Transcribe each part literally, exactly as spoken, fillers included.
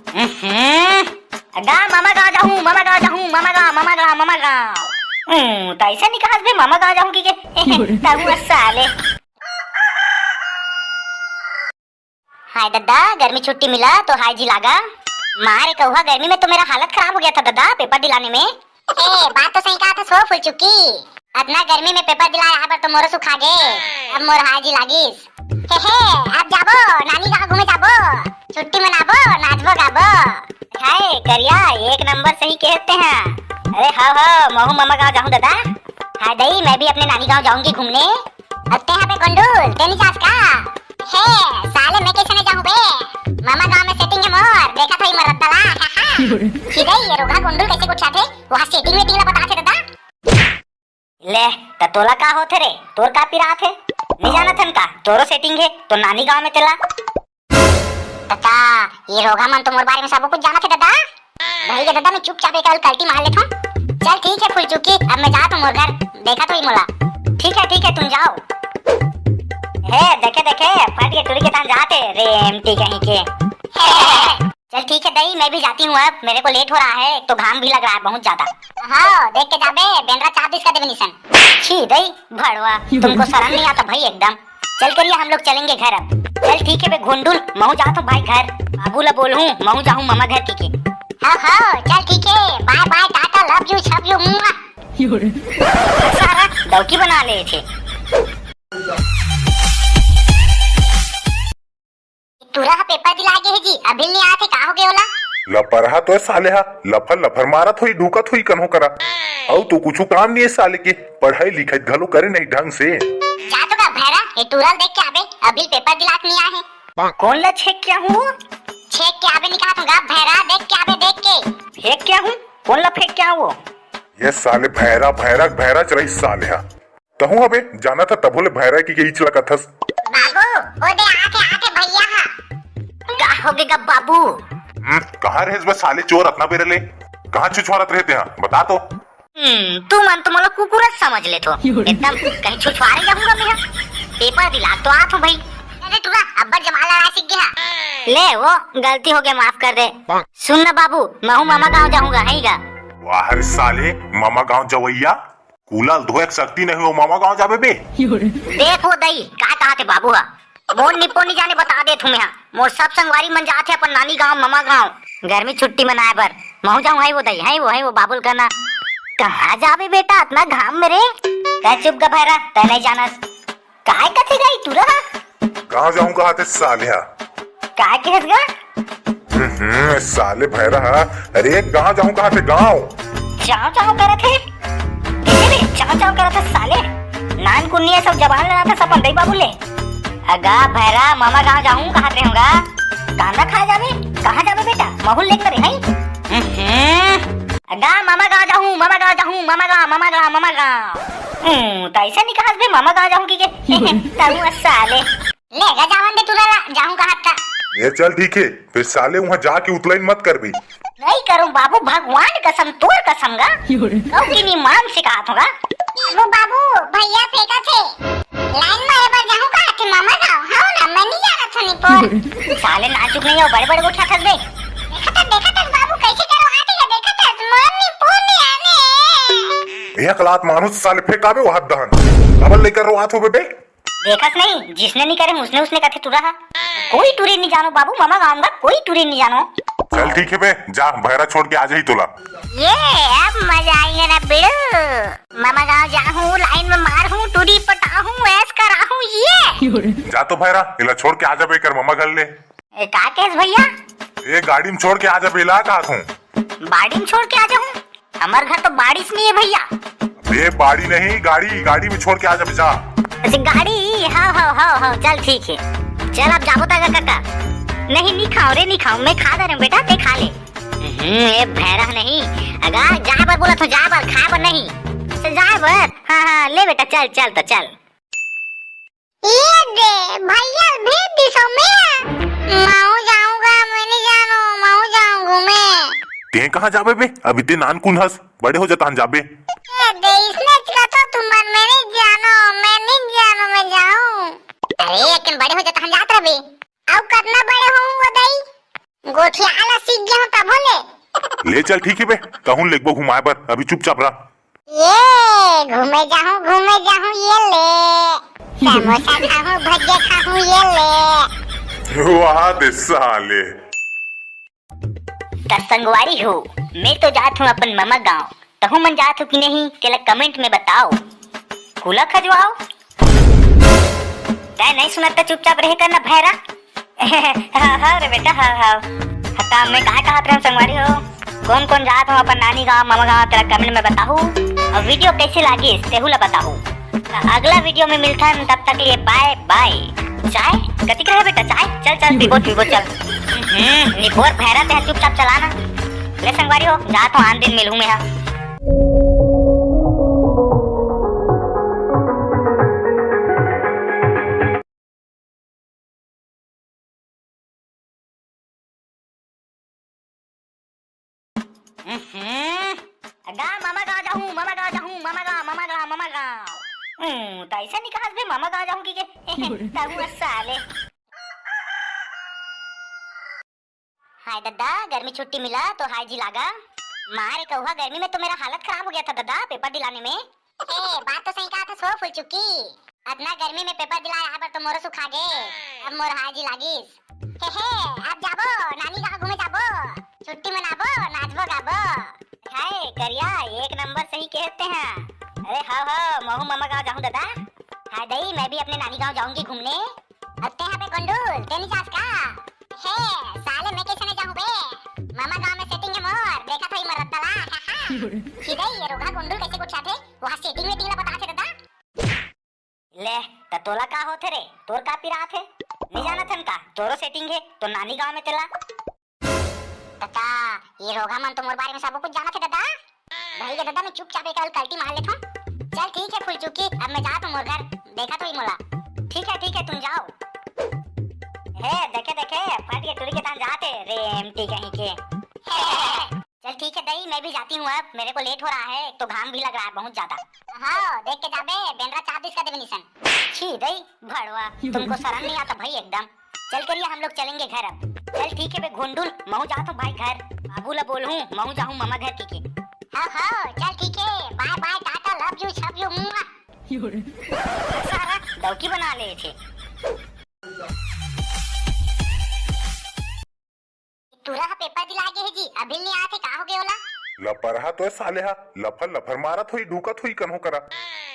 हम्म, गा ममा गाँव जाहूँ, ममा गाँव जाहूँ, ममा गाँव, ममा गाँव, ममा गाँव। हम्म, त अइसे नइ कहस बे ममा गाँव जाहूँ कहिके। तहूँ साले। हाय ददा, गर्मी छुट्टी मिला तो हाय जी लागा। मारे कौहा, गर्मी में तो मेरा हालत खराब हो गया था ददा, पेपर दिलाने में। ए, बात तो सही कहा था सो फुलचुकी। अतना गर्मी में पेपर दिलाए आए बर तो मोरो सुखा गे। अब मोर हाय जी लागिस। हे हे, अब जाबो, नानी गाँव घूमे जाबो, छुट्टी मनाबो, नाचबो गाबो। हाय करिया, एक नंबर सही कहते हैं। अरे हाँ हाँ, महू ममा गाँव जाहूँ ददा। हाँ दई, मैं भी अपने नानी गाँव जाऊंगी घूमने। अब ते हबे गोंडुल, ते नहीं जास का? हे, साले मैं कैसे नहीं जाऊं बे? मामा गांव में सेटिंग है मोर, देखा था ही मरद दला। सीधे ये रोगा गोंडुल कैसे कुछ थे, वहाँ सेटिंग वेटिंग ला बता थे दादा। ले, त तोला का होथे रे? तोर का पिरात हे? नहीं जाना थन का? तोरो सेटिंग है, तो नानी गांव में तेला। तता, ये रोगा मन तो मोर बारे में सब कुछ जाना थे दादा। भाई के दादा, मैं चुपचाप एक कल्टी मार लेता हूँ। चल ठीक है फुलचुकी, अब मैं जाता हूँ मोर घर, देखा तो ही मोला। ठीक है, ठीक है, तुम जाओ। हे, देखे, देखे, फट के टुरी के तान जाते, रे एमटी कहीं के। चल ठीक है दई, मैं भी जाती हूँ अब, मेरे को लेट हो रहा है, एक तो घाम भी लग रहा है बहुत ज्यादा। हाँ, देख के जाबे, बेंडरा चाप दिस का देवे निशन। छी दई, भड़वा, तुमको शर्म नहीं आता भाई एकदम। चल करिया, हम लोग चलेंगे घर अब। चल ठीक है बे घोंडुल, महू जात हूँ भाई घर। बाबू ला बोलहूँ, महू जाहूँ मामा घर के के। हाँ, हाँ, चल ठीक है, bye bye, Tata, love you, shove you, मुआ। सारा डौकी बना ले थे। टूरा ह पेपर दिला गे हे जी, अभी नहीं आथे, का हो गे ओला? लपरहा तो साले हा लफर लफर मारत होई, ढूकत होई कन्हो करा। अउ तो कुछु काम नहीं है साले के, पढ़ाई लिखाई घलो करे नहीं ढंग से। जा तो गा भैरा, ये टूरा ल देख के आबे, अभी पेपर दिला के नहीं आए हे। कौन ला छेक के आहूँ? छेक के आबे नहीं कहा तुम गा भैरा, देख के आबे, देख के। फेंक के आहूँ? कौन ला फेंक के आहूँ? ये साले भैरा, भैरा, भैरा चरई साले हा। तहूँ हबे, जाना था तभो ले भैरा की के इच ला कथस। बाबू, ओ दे आथे, आथे भैया हा। का हो गे गा बाबू? हम्म, कहाँ रहेस बे साले चोर अतना बेरा ले? कहाँ छुछवारत रहे ते हा? बता तो। हम्म, तुमन तो मोला कुकुर समझ लेथो। एकदम कहीं छुछवारे जाहूँ गा मैं हा। पेपर दिला तो आत हूँ भाई। अरे टूरा, अब्बड़ जबान लड़ा सीख गया। ले वो, गलती हो गया, माफ कर दे। सुन ना बाबू, महू मामा गाँव जाहूँ गा, हई गा। वाह रे साले, मामा गाँव जवैया। कूला ल धोए के शक्ति नहीं हो, मामा गाँव जाबे बे। देख वो दई, का कहा थे बाबू हा? मोर निप्पो नहीं जाने, बता देत हूँ मैं हा। मोर सब संगवारी मन जात हे अपन नानी गाँव, मामा गाँव, गर्मी छुट्टी मनाए बर। महू जाहूँ, हई वो दई, हई वो, हई वो बाबू ल कहना। कहाँ जाबे बेटा अतना घाम में रे? तै चुप गा भैरा, तै नहीं जानस। काय कथे गा ई टूरा हा? कहाँ जाहूँ कहा थे साले हा? काय कहेस गा? हम्म, साले भैरा हा। अरे, कहाँ जाहूँ कहा थे गाँव? चाव चाव करत हे? कइसे बे? चाव चाव करत हे साले? नान कुन्नी हे, सब जबान लड़ात हे, सब अपन दई बाबू ले। अगा भैरा, मामा गाँव जाहूँ कहा थे हूँ गा। कांदा खा जाबे? कहाँ जाबे बेटा? महू ल लेकर रे, हई? हम्म। अगा मामा गाँव जाहूँ, मामा गाँव जाहूँ, मामा गाँव, मामा गाँव, मामा गाँव। हम्म, त अइसे नहीं कहस बे, मामा गाँव जाहूँ कहिके। तहूँ साले। ले गा जावन दे टूरा ला, जाहूँ कहा था। ये चल ठीक है, फिर साले वहाँ जाके उतलाइन मत कर बे। नहीं करूँ बाबू, भगवान कसम, तोर कसम गा। कहूँ कि नहीं मान से कहा था गा। बाबू, बाबू, भैया फेंका थे। लाइन में एबर जाहूँ कहा थे मामा गाँव, हाँ ना, मैं नहीं जाना था निपोर। साले नाचुक नहीं हो, बड़े बड़े उठा थक दे। देखा था, देखा था बाबू, कैसे करो आते हैं, देखा था, मोर निपोर नहीं आने। एक लात मानुस साले फेंकाबे वो हाथ दहन। अब लेकर रो हाथ हो बे। देखस नहीं, जिसने नहीं करे उसने उसने कथे टूरा हा। कोई टूरी नहीं जानो बाबू, मामा गाँव का कोई टूरी नहीं जानो। चल ठीक है बे, जा भैरा छोड़ के आ जाही तोला। ये अब मजा आएगा ना बिड़ू। मामा गाँव जाहूँ, लाइन में मारहूँ, टूरी पटाहूँ, ऐश कराहूँ ये। जा तो भैरा, इला छोड़ के आ जाबे कर मामा घर ले। ए, का कहेस भैया? ए, गाड़ी में छोड़ के आ जाबे इला कहा थूँ। बाड़ी में छोड़ के आ जाहूँ? हमर घर तो बारिश नहीं है भैया। बे बाड़ी नहीं, गाड़ी, गाड़ी में छोड़ के आ जाबे जा। अच्छा गाड़ी, हाँ, हाँ, हाँ, हाँ, चल ठीक है। चल अब जाबो तागा काका। नहीं, नहीं खाओ रे, नहीं खाओ, मैं खा दे रहे हूँ बेटा, ते खा ले। हम्म, ए भैरा नहीं, अगा जाए बर बोला तो जाए बर, खाए बर नहीं। अच्छा जाए बर, हाँ, हाँ, ले बेटा, चल, चल तो चल। ये दे, भैया भेज दिसो मैं। माऊ जाऊंगा, मैं नहीं जानो, माऊ जाऊं घूमे। ते कहाँ जाबे बे? अभी ते नानकुन हस, बड़े हो जतान जाबे। ये दे, इसने का तो तुम मन मैं नहीं जानो, मैं नहीं जानो, मैं जाऊं। अरे, लेकिन बड़े हो जतान जात रहे। अब कितना बड़े होऊं वो दई? गोठिया ला सीख गया हूँ तभो ले। ले चल, ठीक है बे, तहूँ लेगबो घुमाए बर, अभी चुपचाप रह। ये घूमे जाहूँ, घूमे जाहूँ, ये ले समोसा खाहूँ, भजिया खाहूँ, ये ले। वाह दे साले। त संगवारी हो, मैं तो जात हूँ अपन ममा गांव, तहूँ मन जात हो कि नहीं, तेला comment में बताओ। कुला खजवाओ। तै नहीं सुनत त चुपचाप रहे करना भैरा। हाँ, हाँ रे बेटा, हाँ, हाँ। हाँ, त मैं कहा कहत रहूँ संगवारी हो, कौन कौन जात हो अपन नानी गांव, ममा गांव, तेला comment में बताहू। और video कैसे लागिस, तेहू ला बताहू। त अगला video में मिलथन, तब तक लिए bye bye। चाय? कतिक रहे बेटा चाय? चल, चल, पीबो, पीबो, चल। हम्म, निपोर भैरा ते चुपचाप चलाना। ले संगवारी हो, जात हूँ, आन दिन मिलहूँ मैं हा। हम्म, गा ममा गांव जाहूँ, ममा गांव जाहूँ, ममा गांव, ममा गांव, ममा गांव। हम्म, त ऐसा नहीं कहस बे, ममा गांव जाहूँ कि के। तहूँ साले। हाय दद्दा, गर्मी छुट्टी मिला तो हाय जी लागा। मारे कौहा, गर्मी में तो मेरा हालत खराब हो गया था दद्दा, paper दिलाने में। ए, बात तो सही कहा था सो फुलचुकी। अतना गर्मी में paper दिलाए आए बर तो मोरो सुखा गे। अब मोर हाय जी लागिस। हे हे, अब जाबो नानी गांव घूमे जाबो, छुट्टी मनाबो, नाचबो गाबो। हाय करिया, एक नंबर सही कहते हैं। अरे हाँ हाँ, महू ममा गांव जाहूँ दादा। हाय दई, मैं भी अपने नानी गांव जाऊंगी घूमने। अत्ते हा बे गोंडूल, ते नी जास का? हे, साले मैं कैसे नहीं जाऊं बे? मामा गांव में setting है मोर, देखा तो ही मरत तला। सीधे ये रोगा गोंडूल कैसे कुछ थे? वहाँ setting वेटिंग ला बता थे दादा। ले, त तोला का होथे रे? तोर का पिरात हे? नहीं जाना थन का? तोरो setting है, तो नानी गांव में तेला। दादा, ये रोगा मन तो मोर बारे में सब कुछ जाना थे दादा। भाई के दादा, मैं चुपचाप एक कल्टी मार लेथों। चल ठीक है फुलचुकी, अब मैं जात हूँ मोर घर, देखा तो ही मोला। ठीक है, ठीक है, तुम जाओ। हे, देखे, देखे, फट के टुरी के तान जाते, रे एमटी कहीं के। चल ठीक है दई, मैं भी जाती हूँ अब, मेरे को लेट हो रहा है, एक तो घाम भी लग रहा है बहुत ज्यादा। हाँ, देख के जाबे, बेंदरा चाप दिस का देवे निशन। छी दई, भड़वा, तुमको शर्म नहीं आता भाई एकदम। चल करिया, हम लोग चलेंगे घर अब। चल ठीक है बे घोंडुल, महू जात हूँ भाई घर। बाबू ला बोलहूँ, महू जाहूँ ममा घर के के। हाँ, हाँ, चल ठीक है, bye bye, Tata, love you, shove you, मुआ। सारा दौकी बना ले थे। टूरा ह paper दिला गे हे जी, अभी नहीं आत हे, का हो गे ओला? लपरहा तो साले हा, लफर लफर मारत होई, ढूकत होई कन्हो करा।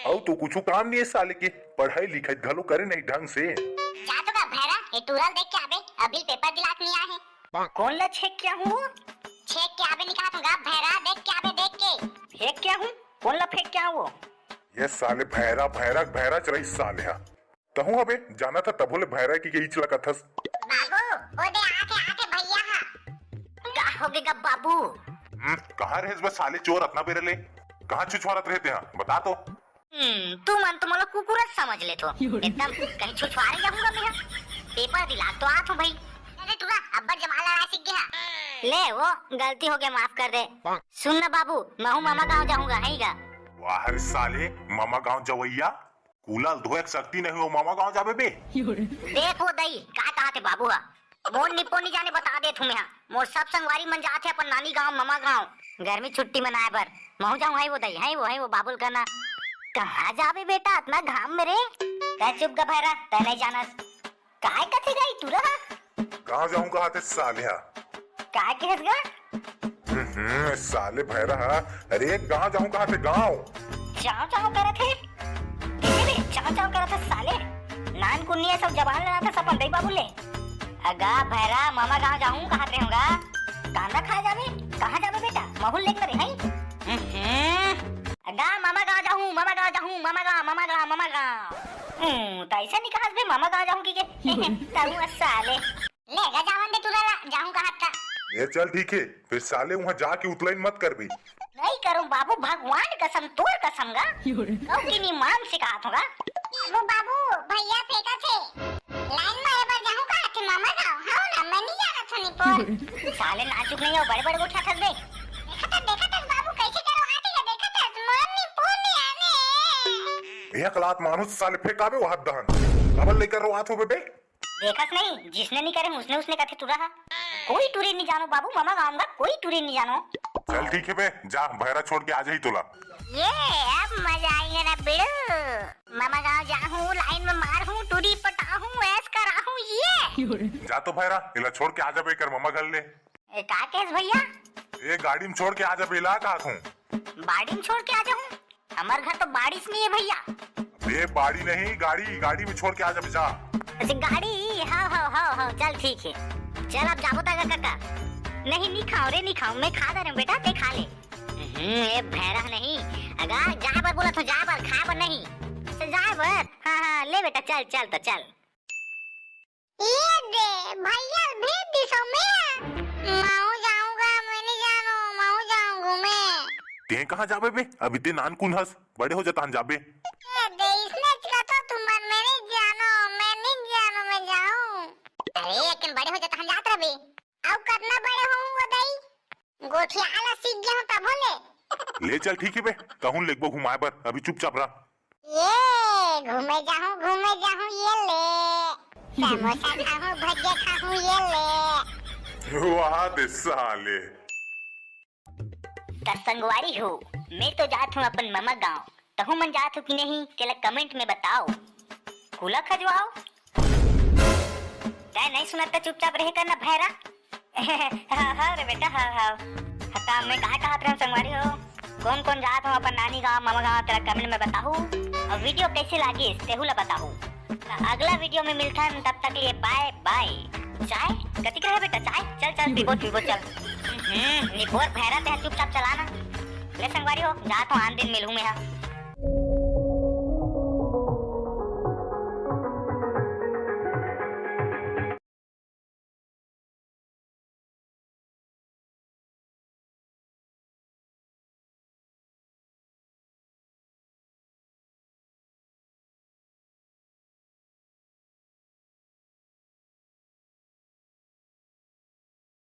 अउ तो कुछु काम नहीं है साले के, पढ़ाई लिखाई घलो करे नहीं ढंग से। जा तो गा भैरा, ये टूरा ल देख के आबे, अभी paper दिला के नहीं आए हे। कौन ला check किया हूँ वो? Check के आबे नहीं कहा तू गा भैरा, देख के आबे, देख के। फेंक क्या हूँ? कौन ला फेंक क्या हूँ वो? ये साले भैरा, भैरा, भैरा चलाई साले हा। तहूँ हबे, जाना था तभो ले भैरा की के इच लगत हस। बाबू, ओ दे आके, आके भैया हा। का हो गे गा बाबू? हम्म, कहाँ रहेस बे साले चोर अतना बेरा ले? कहाँ छुछवारत रहते हैं? बता तो। हम्म, तू मन तो मोला कुकुर समझ लेथो। एकदम कहीं छुछवारे जाहूँगा मैं हा। Paper दिला तो आत हूँ भाई। अरे टूरा, अब्बड़ जमा लड़ा सीख गया। ले वो, गलती हो गया, माफ कर दे। सुन ना बाबू, महू मामा गाँव जाहूँगा, है गा? वाह रे साले, मामा गाँव जवैया। कूला ल धोए के शक्ति नहीं हो, मामा गाँव जाबे बे? देख वो दई, का कहा थे बाबू हा? मोर निपो नी जाने बता देत हूँ मैं हा। मोर सब संगवारी मन जात हे अपन नानी गाँव, मामा गाँव, गर्मी छुट्टी मनाए बर। महू जाहूँ, है वो दई, है वो, है वो बाबू ल कहना। कहाँ जाबे बेटा अतना घाम में रे? तै चुप गा भैरा, तै नहीं जानस। काय कथे गा ई टूरा हा? कहाँ जाहूँ कहा थे साले हा? काय कहेस गा? हम्म, साले भैरा हा। अरे, कहाँ जाहूँ कहा थे गाँव? चाव चाव करत हे। देखे बे, चाव चाव करत हे साले। नान कुन्नी ये सब जबान लड़ा था अपन दई बाबू ले। अगा भैरा, मामा गाँव जाहूँ कहा थे हूँगा। कांदा खा जाबे, कहाँ जाबे बेटा? महू ल लेकर रे, हैं? हम्म। अगा मामा गाँव जाहूँ, मामा गाँव जाहूँ, मामा गाँव, मामा गाँव, मामा गाँव। हम्म, त ऐसा नहीं कहस बे, मामा गाँव जाहूँ की के? तहूँ साले। ले गा जावन दे टूरा ला, जाहूँ कहा था। ले चल ठीक है, फिर साले वहाँ जाके उतलाइन मत करबे। नहीं करूँ बाबू, भगवान कसम, तोर कसम गा। कहूँ कि नहीं मान से कहा था गा। बाबू, बाबू, भैया फेंका थे। लाइन में एबर जाहूँ कहा थे मामा गाँव, हाँ ना, मैं नहीं जाना था निपोर। साले नाचुक नहीं हो, बड़े बड़े उठा थक दे। देखा था, देखा था बाबू, कैसे करो आते हैं, देखा था, मन निपोर नहीं आने। एक लात मारूँ साले फेंकाबे वो हाथ दहन। अब लेकर रो आत हो बे। देखस नहीं, जिसने नहीं करे, उसने, उसने कथे टूरा हा। कोई टूरी नहीं जानो बाबू, ममा गाँव का कोई टूरी नहीं जानो। चल ठीक हे बे, जा, भैरा छोड़ के आ जाही तोला। ये अब मजा आही रे बिड़ू। ममा गाँव जाहूँ, लाइन में मारहूँ, टूरी पटाहूँ, ऐश कराहूँ ये। जा तो भैरा, एला छोड़ के आ जाबे एकर ममा घर ले। ए, का कहेस भैया? ए, गाड़ी में छोड़ के आ जाबे एला, कहत हूँ। बाड़ी में छोड़ के आ जाहूँ? हमर घर तो बाड़ी से नहीं है भैया। ए, बाड़ी नहीं, गाड़ी, गाड़ी में छोड़ के आ जाबे, जा। अच्छा, गाड़ी, हाँ, हाँ, हाँ, हाँ, चल ठीक है। चल अब जाबो त गा काका। नहीं, नहीं खाऊँ रे, नहीं खाऊँ, मैं खा दे रहे हूँ बेटा, ते खा ले। हम्म, ए भैरा नहीं, अगा जाए बर बोला तो जाए बर, खाए बर नहीं। अच्छा, जाए बर, हाँ, हाँ, ले बेटा, चल, चल तो चल। ये दे, भैया भेज दिसो मैं। माऊ जाऊंगा, मैं नहीं जानो, माऊ जाऊं घूमे। तें कहाँ जाबे बे? अभी ते नानकुन हस, बड़े हो जा तहन जाबे। ये दे, इसने चिल्लाता तुम मन, मैं नहीं जानो, मैं नहीं जानो, मैं जाऊं। अरे, लेकिन बड़े हो जा तहन जात रहबे। अउ कतना बड़े होहूं वो दई? गोठिया ला सीख गया हूँ तभो ले। ले चल, ठीक है बे, तहूँ लेगबो घुमाए बर, अभी चुपचाप रह। ये घूमे जाहूँ, घूमे जाहूँ, ये ले। समोसा खाहूँ, भजिया खाहूँ, ये ले। वाह दे साले। त संगवारी हो, मैं तो जात हूँ अपन ममा गाँव, तहूँ मन जात हो कि नहीं, तेला comment में बताओ। कुला खजवाओ। तै नहीं सुनत त चुपचाप रहे कर ना भैरा। हाँ, हाँ रे बेटा, हाँ, हाँ। हाँ, त मैं कहा कहत रहे संगवारी हो, कौन कौन जात हो अपन नानी गाँव, ममा गाँव, तेला comment में बताहू। अउ video कैसे लागिस, तेहू ला बताहू। त अगला video में मिलथन, तब तक लिए bye bye। चाय? कतिक रहे बेटा चाय? चल, चल, पीबो, पीबो, चल। हम्म, निपोर भैरा, तें चुपचाप चला ना। ले संगवारी हो, जात हो, आन दिन मिलहूँ मैं हा।